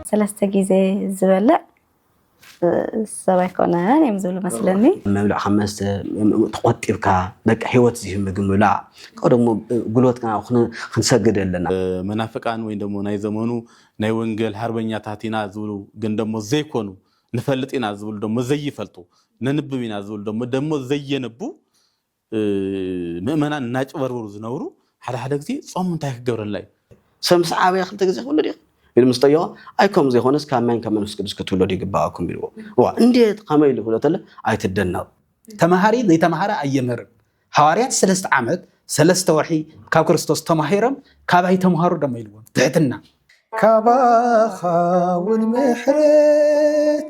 ሰለስተ ግዜ ዝበልዕ ሰብ ኣይኮነን እዮም ዝብሉ መስለኒ። መብልዕ ካብ መስተ ተቆጢብካ በቃ ህይወት ዝህብ ምግቢ ምብላዕ። ካብ ደግሞ ጉልበትና ክንሰግድ ኣለና። መናፍቃን ወይ ደሞ ናይ ዘመኑ ናይ ወንጌል ሃርበኛታት ኢና ዝብሉ ግን ደሞ ዘይኮኑ፣ ንፈልጥ ኢና ዝብሉ ደሞ ዘይፈልጡ፣ ነንብብ ኢና ዝብሉ ደሞ ደሞ ዘየነቡ ምእመናን እናጭበርበሩ ዝነብሩ ሓደ ሓደ ግዜ ጾም እንታይ ክገብረና እዩ? ሰብ ምስ ዓበየ ክልተ ግዜ ክውለድ እዩ ኢሉ ምስ ጠየቆ፣ ኣይ ከም ዘይኮነስ ካብ ማይን ካብ መንፈስ ቅዱስ ክትውለዱ ይግባኣኩም ኢልዎ። ዋ እንዴት ከመይ ኢሉ ክብሎ ተለ ኣይትደነቕ። ተማሃሪ ዘይተማሃረ ኣየምህርን። ሃዋርያት ሰለስተ ዓመት ሰለስተ ወርሒ ካብ ክርስቶስ ተማሂሮም ካባይ ተምሃሩ ደሞ ኢልዎም ትሕትና። ካባኻ እውን ምሕረት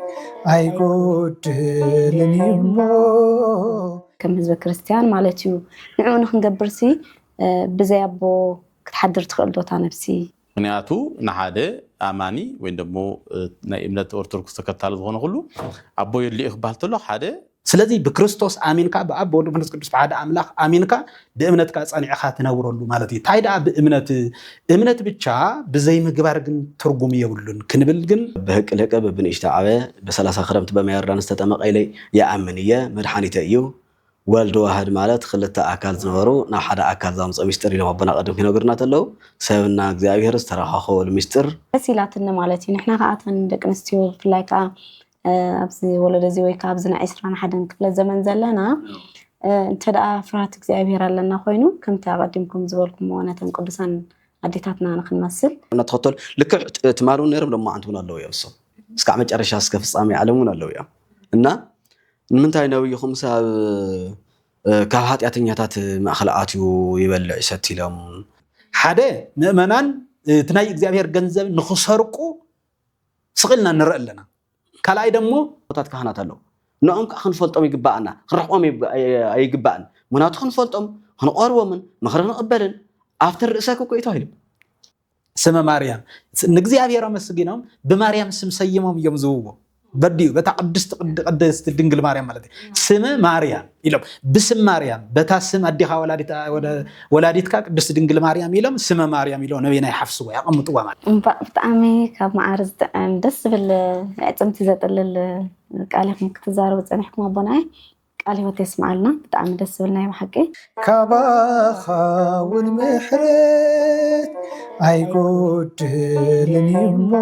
ኣይጎድልን እዩሞ። ከም ህዝበ ክርስትያን ማለት እዩ። ንዕኡ ንክንገብርሲ ብዘይ ኣቦ ክትሓድር ትኽእል ዶ እታ ነብሲ? ምክንያቱ ንሓደ ኣማኒ ወይ ደሞ ናይ እምነት ኦርቶዶክስ ተከታሊ ዝኾነ ኩሉ ኣቦ የድልዮ ክበሃል ተሎ ሓደ ስለዚ ብክርስቶስ ኣሚንካ ብኣብ ብወልድ መንፈስ ቅዱስ ብሓደ ኣምላኽ ኣሚንካ ብእምነትካ ጸኒዕኻ ትነብረሉ ማለት እዩ። እንታይ ደኣ ብእምነት እምነት ብቻ ብዘይ ምግባር ግን ትርጉም የብሉን ክንብል ግን ብህቅ ልህቀ ብብንእሽተ ዓበ ብሰላሳ ክረምቲ በማይ ዮርዳኖስ ተጠመቀ ኢለ ይኣምን እየ። መድሓኒተ እዩ። ወልድ ዋህድ ማለት ክልተ ኣካል ዝነበሩ ናብ ሓደ ኣካል ዛምፀ ሚስጥር ኢሎም ኣቦና ቀደም ክነግሩና ተለው ሰብና እግዚኣብሔር ዝተረኻኸበሉ ሚስጥር ደስ ኢላትኒ ማለት እዩ። ንሕና ከኣተን ደቂ ኣንስትዮ ብፍላይ ከዓ ኣብዚ ወለዶ እዚ ወይ ከዓ ኣብዚ ናይ ዕስራን ሓደን ክፍለ ዘመን ዘለና እንተ ደኣ ፍርሃት እግዚኣብሔር ኣለና ኮይኑ ከምቲ ኣቐዲምኩም ዝበልኩምዎ ነተን ቅዱሳን ኣዴታትና ንክንመስል እናተኸተሉ ልክዕ ትማል እውን ነይሮም ሎማዓንቲ እውን ኣለዉ እዮም እሶም እስካዕ መጨረሻ እስከ ፍጻሜ ዓለም እውን ኣለዉ እዮም እና ንምንታይ ነብይኹም ሰብ ካብ ሓጢኣተኛታት ማእኸል ኣትዩ ይበልዕ ይሰቲ ኢሎም ሓደ ምእመናን እቲ ናይ እግዚኣብሔር ገንዘብ ንክሰርቁ ስቕ ኢልና ንርኢ ኣለና ካልኣይ ደሞ ታት ካህናት ኣለዉ ንኦም ከዓ ክንፈልጦም ይግባኣና ክንረሕቆም ኣይግባእን ምክንያቱ ክንፈልጦም ክንቆርቦምን ምክሪ ንቕበልን ኣብቲ ርእሰ ክኮይ ተባሂሉ ስመ ማርያም ንእግዚኣብሔር ኣመስጊኖም ብማርያም ስም ሰይሞም እዮም ዝውዎ በዲዩ በታ ቅድስት ቅድስት ድንግል ማርያም ማለት እዩ ስመ ማርያም ኢሎም ብስም ማርያም በታ ስም ኣዲኻ ወላዲትካ ቅድስት ድንግል ማርያም ኢሎም ስመ ማርያም ኢሎም ነበይ ናይ ሓፍስዎ ያቐምጥዋ ማለት እምባእ ብጣዕሚ ካብ መዓር ዝጥዕም ደስ ዝብል ዕፅምቲ ዘጥልል ቃል ኢኹም ክትዛረቡ ፀኒሕኩም ኣቦናይ ቃል ህይወት የስምዓልና ብጣዕሚ ደስ ዝብል ናይ ብሓቂ ካባኻ እውን ምሕረት ኣይጎድልን እዩሞ